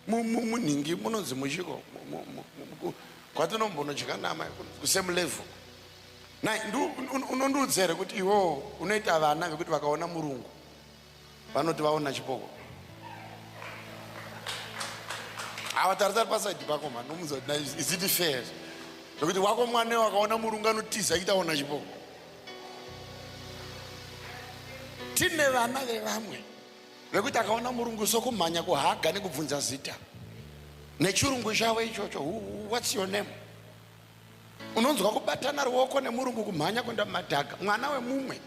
munhingi munonzi muchiko kwatinombonodya nama kusame level. Nai unondiudza here kuti iwewo unoita vana vekuti vakaona murungu vanoti vaona chipoko? Ava tarisari pasaidi pako mani, unomuudza kuti nai, is it fair zvekuti wako mwana wakaona murungu anotiza achiita ona chipoko? Tine vana vevamwe vekuti akaona murungu sokumhanya kuhaga nekubvunza zita nechirungu chavo ichocho, "What's your name?" Unonzwa kubatana ruoko nemurungu, kumhanya kuenda mumadhaga. Mwana wemumwe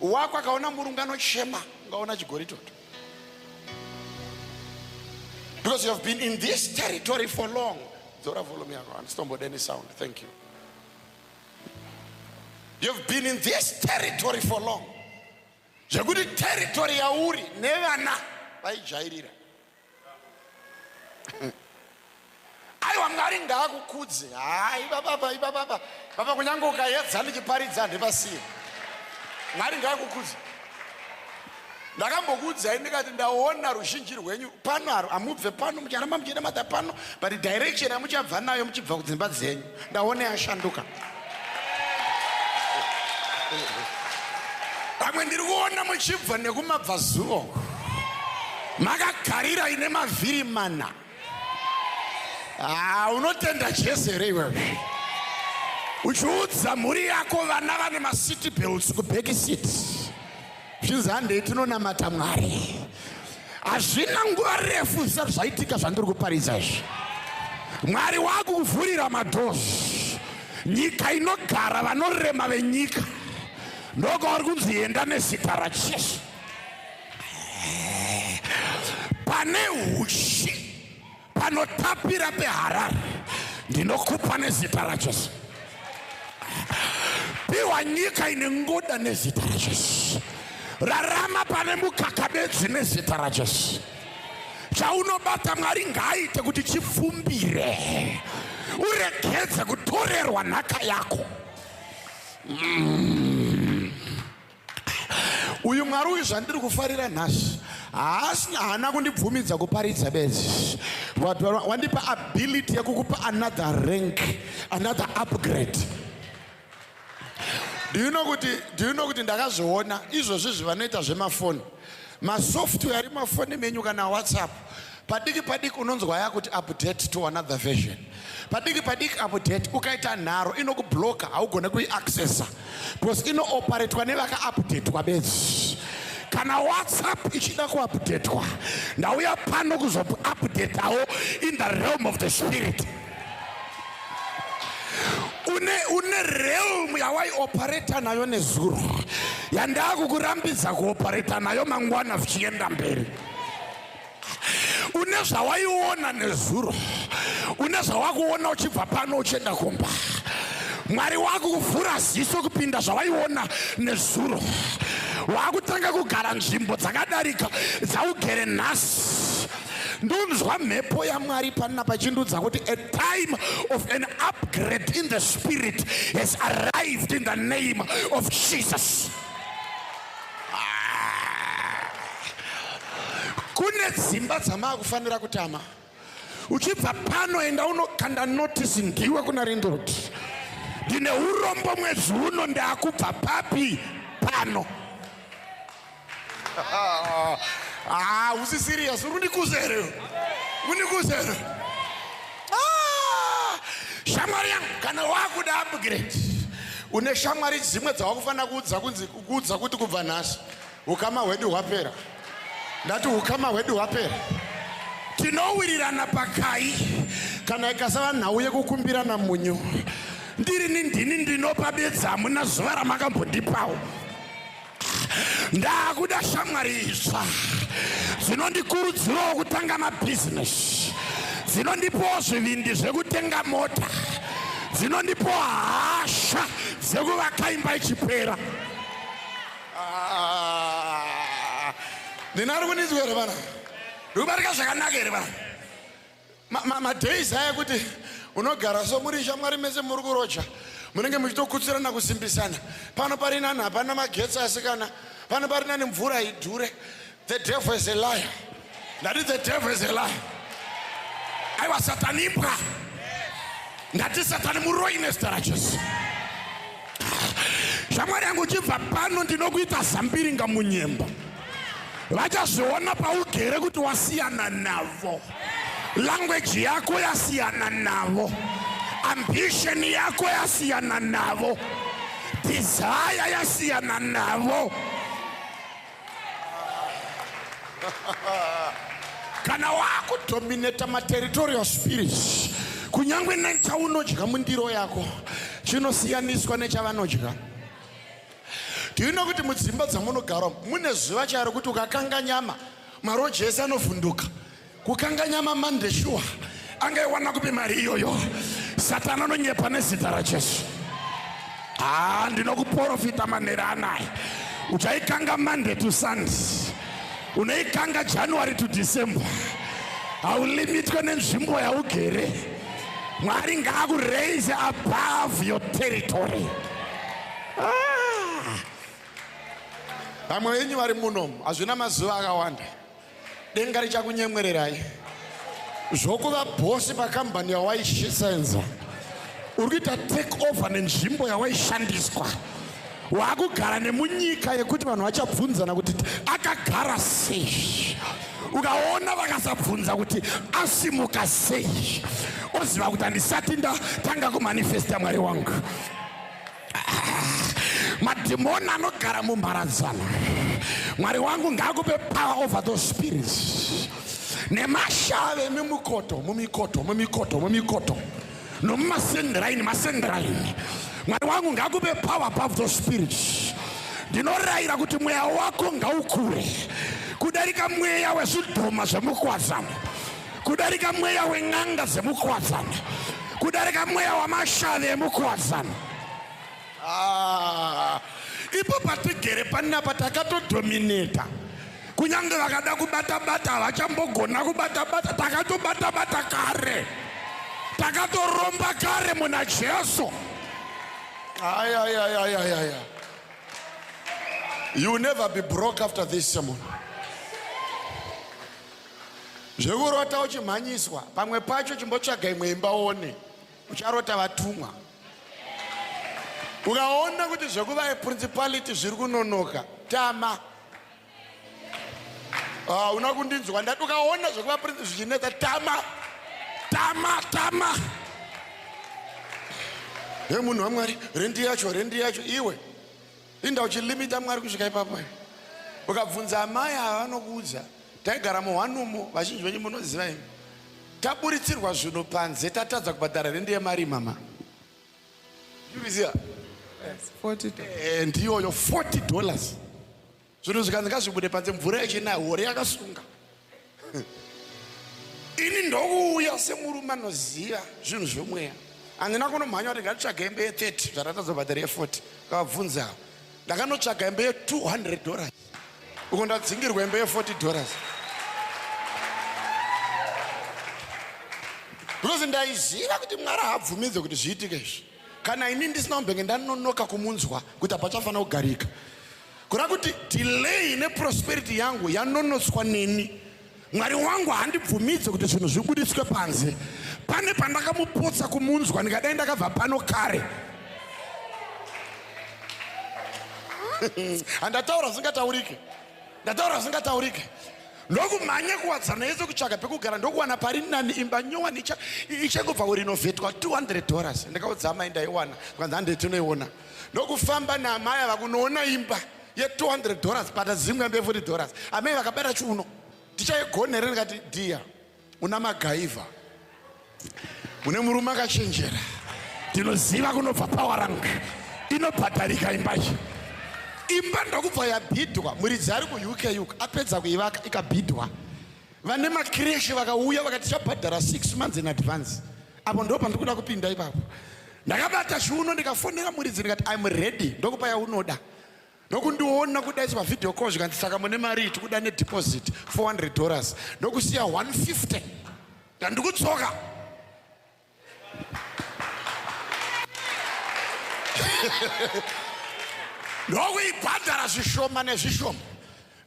wako akaona murungu anochema, ungaona chigoritoto, because you have been in this territory for long. Dzora volume yako, handisitombode any sound. Thank you. You've been in this territory for long, zvekuti territory yauri nevana vaijairira. Aiwa, Mwari ngaakukudze. Hai bababa, ibababa baba, kunyange ukaedza ndichiparidza, handipasiye. Mwari ngaakukudze. Ndakambokuudzai ndikati ndaona ruzhinji rwenyu pano, haro hamubve pano, mucharamba muchienda mata pano, but direction yamuchabva nayo muchibva kudzimba dzenyu, ndaona yashanduka. Pamwe ndiri kuona muchibva nekumabvazuva, makagarira ine mavhiri mana. Ah, unotenda Jesu here iwewe? Uchiudza mhuri yako, vana vane maseat belts kuback seat, zvinzi handei tinonamata Mwari. Hazvina nguva refu zvisati zvaitika zvandiri kuparidza izvi. Mwari wakuvhurira madoors. Nyika inogara vanorema venyika, ndokwauri kunzi enda nezita raJesu. Pane uchi panotapira peHarare, ndinokupa nezita raJesu. Piwa nyika ine ngoda nezita raJesu. Rarama pane mukaka bedzi nezita raJesu. Chaunobata, Mwari ngaaite kuti chipfumbire, uregedze kutorerwa nhaka yako. Uyu Mwari uyu, zvandiri kufarira nhasi, haasi haana kundibvumidza kuparidza bedzi, but wandipa ability yekukupa another rank, another upgrade. Do you know kuti ndakazviona izvozvi zvavanoita zvemafoni, masoftware ari mafoni menyu kana WhatsApp, padiki padiki unonzwa yakuti update to another version, padiki padiki update. Ukaita nharo inokubloka, haugone kuiaccessa because inooperatwa nevakaupdatewa bedzi. Kana WhatsApp ichida kuupdatewa, ndauya pano kuzoupdatewo in the realm of the spirit. Une realm yawaioperata nayo nezuro, yandakukurambidza kuoperata nayo mangwana zvichienda mberi. Une zvawaiona nezuro, une zvawakuona uchibva pano uchienda kumba. Mwari wakuvhura ziso kupinda zvawaiona nezuro. Wakutanga kugara nzvimbo dzakadarika dzaugere nhasi. Ndonzwa mhepo yaMwari panapa pachindudza kuti a time of an upgrade in the spirit has arrived in the name of Jesus. Ah. Kune dzimba dzamaakufanira kutama. Uchibva pano, enda unokanda notice ndiwe kuna landlord: "Ndine urombo, mwedzi uno ndaakubva papi pano." Ah, usi serious? Uri kundikuza here? Kundikuza here? Ah, shamwari yangu, kana wakuda upgrade, une shamwari dzimwe dzawakufanira kuudza, kunzi kuudza kuti kubva nhasi ukama hwedu hwapera. Ndati ukama hwedu hwapera. Tinowirirana pakai kana ikasava nhau yekukumbirana munyu? Ndirini, ndini ndinopa bedzi, hamuna zuva ramakambondipawo. Ndakuda shamwari itsva dzinondikurudzirawo kutanga mabhizinesi, dzinondipawo zvivindi zvekutenga mota, dzinondipawo hasha dzekuvaka imba ichipera. Ah, ndinari kundinzwa here vana? Ndikubarika zvakanaka here vana? Madays aya kuti unogara so muri shamwari mese, muri kuroja, munenge muchitokutsirana, kusimbisana. Pano pari nani, hapana magetsi, asikana. Pano pari nani, mvura idhure. The devil is a liar. Ndati the devil is a liar. Aiwa, Satani imbwa. Ndati Satani muroi nezita raJesu. Shamwari yangu, uchibva pano ndinokuita zambiringa munyemba. Vachazviona paugere kuti wasiyana navo, language yako yasiyana navo, ambition yako yasiyana navo, desire yasiyana navo. Kana wakudominata materitorial spirits, kunyange nechaunodya mundiro yako chinosiyaniswa nechavanodya. Do you know kuti mudzimba dzamunogara mune zuva chairo kuti ukakanga nyama maroji ese anovhunduka? Kukanga nyama mande shuwa angaiwana kupi mari iyoyo? Satani anonyepa nezita raJesu. Haa, ndinokuprofita manera anaya, uchaikanga Monday to Sunday, unoikanga January to December, haulimitwe nenzvimbo yaugere. Mwari ngaakuraise above your territory. Ah. Vamwe venyu vari munomu, hazvina mazuva akawanda, denga richakunyemwererai zvokuva bhosi pakambani yawaishisenza. Uri kuita take over nenzvimbo yawaishandiswa, waakugara nemunyika yekuti vanhu vachabvunzana kuti akagara sei. Ukaona vakasabvunza kuti asimuka sei, oziva kuti handisati ndatanga kumanifesta Mwari wangu. Madhimoni anogara mumharadzano, Mwari wangu ngaakupe power over those spirits nemashave mumikoto, mumikoto, mumikoto, mumikoto nomumasendiraini, masendiraini. Mwari wangu ngaakupe power above those spirits. Ndinorayira kuti mweya wako ngaukure kudarika mweya wezvidhoma zvemukwazana, kudarika mweya wen'anga dzemukwazana, kudarika mweya wamashave emukwazana. Ah, ipo patigere panapa takatodominata, kunyange vakada kubata-bata havachambogona kubata-bata. Takatobata-bata kare, takatoromba kare muna Jesu. Ayayayayaya, you will never be broke after this sermon. Zvekurota uchimhanyiswa, pamwe pacho chimbotsvaga imwe imba one, ucharota vatumwa. Ukaona kuti zvekuva principality zviri kunonoka, tama. Ah, una kundinzwa? Ndati ukaona zvekuva zvichinetsa, tama, tama, tama. He, munhu waMwari, rendi yacho, rendi yacho, iwe inda uchilimita Mwari kusvika ipapo. Ukabvunza amai ava vanokuudza. Taigara muhwanumo, vazhinji venyu munoziva imi. Taburitsirwa zvinhu panze, tatadza kubhadhara rendi yemari. Mama, uriziva? $40. Ndiyoyo $40. Zvinhu zvikanzi ngazvibude panze, mvura yechinaya, hore yakasunga. Ini ndokuuya semurume anoziva zvinhu zvomweya, handina kunomhanya kuti ngatitsvaga hembe ye30 zvatatadza kubhadhara ye40. Kavabvunza, ndakanotsvaga hembe ye$200 uko ndadzingirwa hembe ye$40, because ndaiziva kuti Mwari haabvumidze kuti zviitike izvi kana ini ndisina kumbenge ndanonoka kumunzwa kuti hapachafanira kugarika. Kuda kuti delay neprosperity yangu yanonotswa neni, Mwari wangu handibvumidze kuti zvinhu zvibudiswe panze. Pane pandakamupotsa kumunzwa. Ndikadai ndakabva pano kare, handataura zvingataurike, ndataura zvingataurike. Ndokumhanya kuwadzana yese kutsvaga pekugara, ndokuwana pari nani, imba nyowani ichangobva kurinovhetwa, $200. Ndikaudza amai, ndaiwana. Kwanzi hande tinoiona. Ndokufamba naamai ava kunoona imba ye$200, pata dzimwe imba ye$40. Amai vakabata chiuno, tichaigonere? Ndikati, dear, una magaivha, une murume akachenjera, ndinoziva kunobva power rangu, inobhadharika imba iyi. Imba ndokubva yabhidhwa, muridzi ari kuUK uk apedza kuivaka, ikabhidhwa. Vane makireshi vakauya vakati tichabhadhara 6 months in advance. Apo ndo pandiri kuda kupinda ipapo. Ndakabata chiuno, ndikafonera muridzi, ndikati, "I'm ready, ndokupa yaunoda." Ndokundiona kudai pavideo call, zvikanzi, "Saka mune mari? Tikuda nedeposit $400." Ndokusiya 150, ndandikutsoka, ndokuibhadhara zvishoma nezvishoma,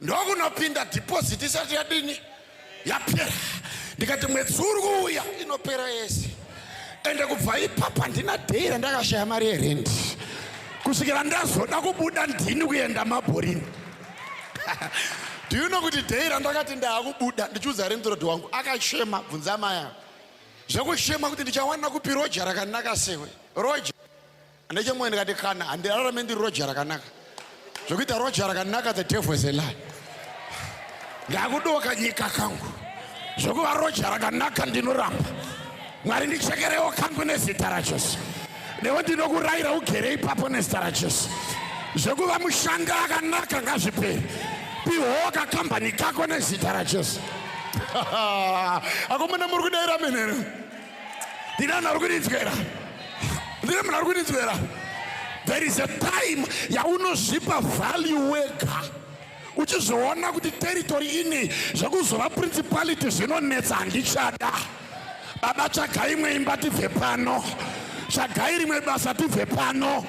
ndokunopinda deposit isati yadini, yapera. Ndikati mwedzi uri kuuya inopera yese. Ende kubva ipapo handina day randakashaya mari yerendi kusvikira ndazoda kubuda ndini kuenda mabhorini. Do you know kuti day randakati ndaakubuda, ndichiudza landlord wangu, akachema? Bvunza amai ava, zvekuchema kuti ndichawana kupi roja rakanaka sewe, roja ndechemwoyo. Ndikati kana handirarame ndiri roja rakanaka, zvokuita roja rakanaka, the devil is a lie. Ndakudoka nyika kangu. Zvokuva roja rakanaka ndinoramba. Mwari, ndichekerewo kangu nezita raJesu. Newe ndinokurayira, ugere ipapo nezita raJesu. Zvekuva mushandi akanaka ngazvipere. Piwawo kakambani kako nezita raJesu. Akomana, muri kudaira menere? Ndine vanhu vari kundinzwera? Ndine munhu ari kundinzwera? There is a time yaunozvipa value wega, uchizviona kuti territory ini, zvekuzova principality zvinonetsa, handichada. Baba, tsvagai imwe imba tibve pano, tsvagai rimwe basa tibve pano,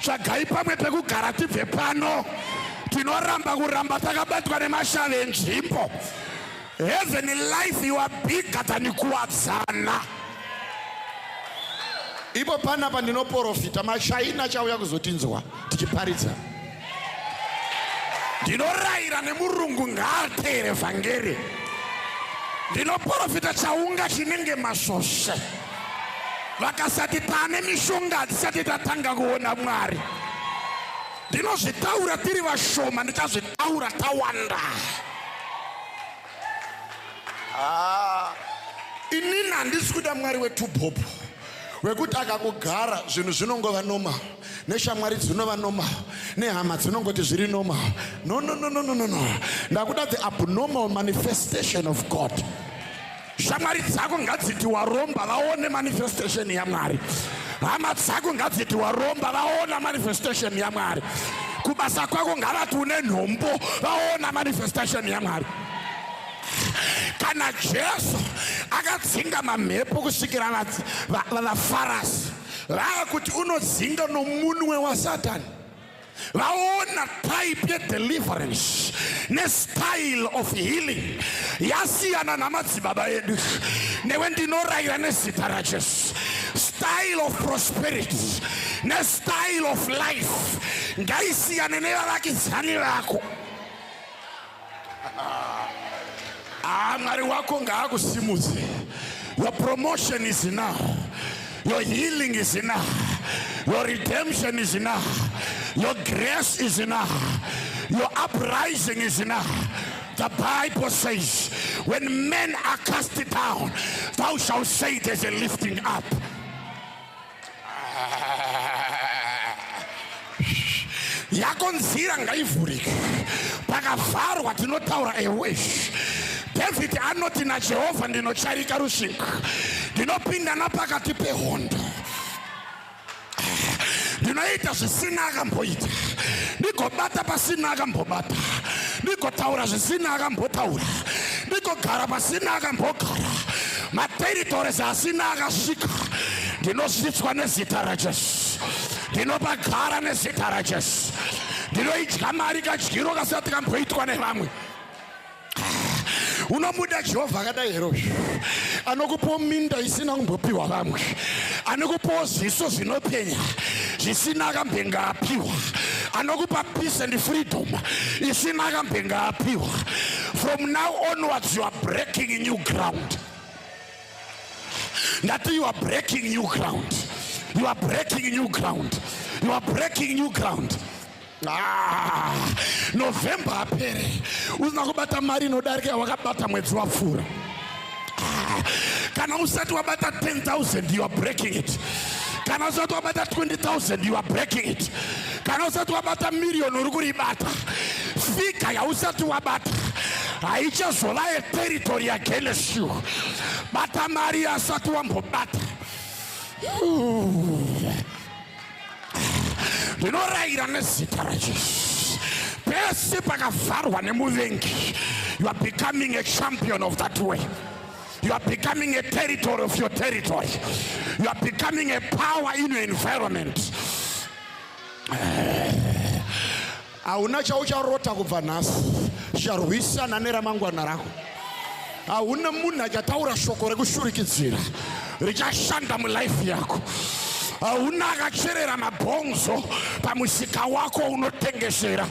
tsvagai pamwe pekugara tibve pano. Tinoramba kuramba takabatwa nemashave enzvimbo. Heaven life, you are bigger than Kuwadzana. Ipo panapa ndinoprofita, machaina chauya kuzotinzwa tichiparidza. Ndinorayira nemurungu ngaateere vhangeri. Ndinoprofita chaunga chinenge masvosve. Vakasati taane mishonga, hatisati tatanga kuona Mwari. Ndinozvitaura tiri vashoma, ndichazvitaura tawanda. Ah, inini handisi kuda Mwari wetubhobho wekuti akakugara zvinhu zvinongova normal, neshamwari dzinova normal, nehama dzinongoti zviri normal. No, no, no, no, no, no, no. Ndakuda the abnormal manifestation of God. Shamwari dzako ngadziti waromba, vaone manifestation yaMwari. Hama dzako ngadziti waromba, vaona manifestation yaMwari. Kubasa kwako ngavati une nhombo, vaona manifestation yaMwari. Kana Jesu akadzinga mamhepo kusvikira vaFarasi vaakuti unodzinga nomunwe waSatani, vaona type yedeliverance nestyle of healing yasiyana namadzibaba edu. Newe ndinorayira nezita raJesu, style of prosperity nestyle of life ngaisiyane nevavakidzani vako. Ah, Mwari wako ngaakusimudze. Your promotion is now, your healing is now, your redemption is now, your grace is now, your uprising is now. The Bible says, when men are cast down, thou shalt say there's a lifting up. Yako nzira ngaivhurike pakavharwa. Tinotaura a wish. David anoti, naJehovha ndinocharika rusvingo, ndinopinda napakati pehondo, ndinoita zvisina akamboita, ndigobata pasina akambobata, ndigotaura zvisina akambotaura, ndigogara pasina akambogara. Materitories asina akasvika ndinosvitswa nezita raJesu. Ndinopagara nezita raJesu. Ndinoidya mari kadyiro kasati kamboitwa nevamwe. Unomuda Jehovha akadai here uyu, anokupawo minda isina kumbopiwa vamwe, anokupawo zviso zvinopenya zvisina akambenge apiwa, anokupa peace and freedom isina akambenge apiwa? From now onwards you are breaking new ground. Ndati you are breaking new ground, you are breaking new ground, you are breaking new ground. Ah, November apere usina kubata mari inodarika wakabata mwedzi wapfuura. Ah, kana usati wabata 10,000, you are breaking it. Kana usati wabata 20,000, you are breaking it. Kana usati wabata miriyoni, uri kuribata. Figure yausati wabata haichazova yeterritory against you. Bata mari yasati wambobata. Ndinorayira nezita raJesu, pese pakavharwa nemuvengi, you are becoming a champion of that way. You are becoming a territory of your territory. You are becoming a power in your environment. Hauna chaucharota kubva nhasi charwisana neramangwana rako. Hauna munhu achataura shoko rekushurikidzira richashanda mulife yako. Hauna akacherera mabhonzo pamusika wako unotengesera,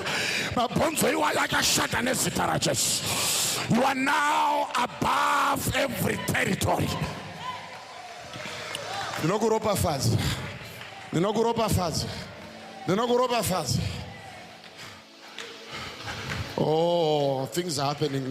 mabhonzo iwayo achashanda nezita raJesu. You are now above every territory. Ndinokuropafadza, ndinokuropafadza, ndinokuropafadza. Oh, things are happening.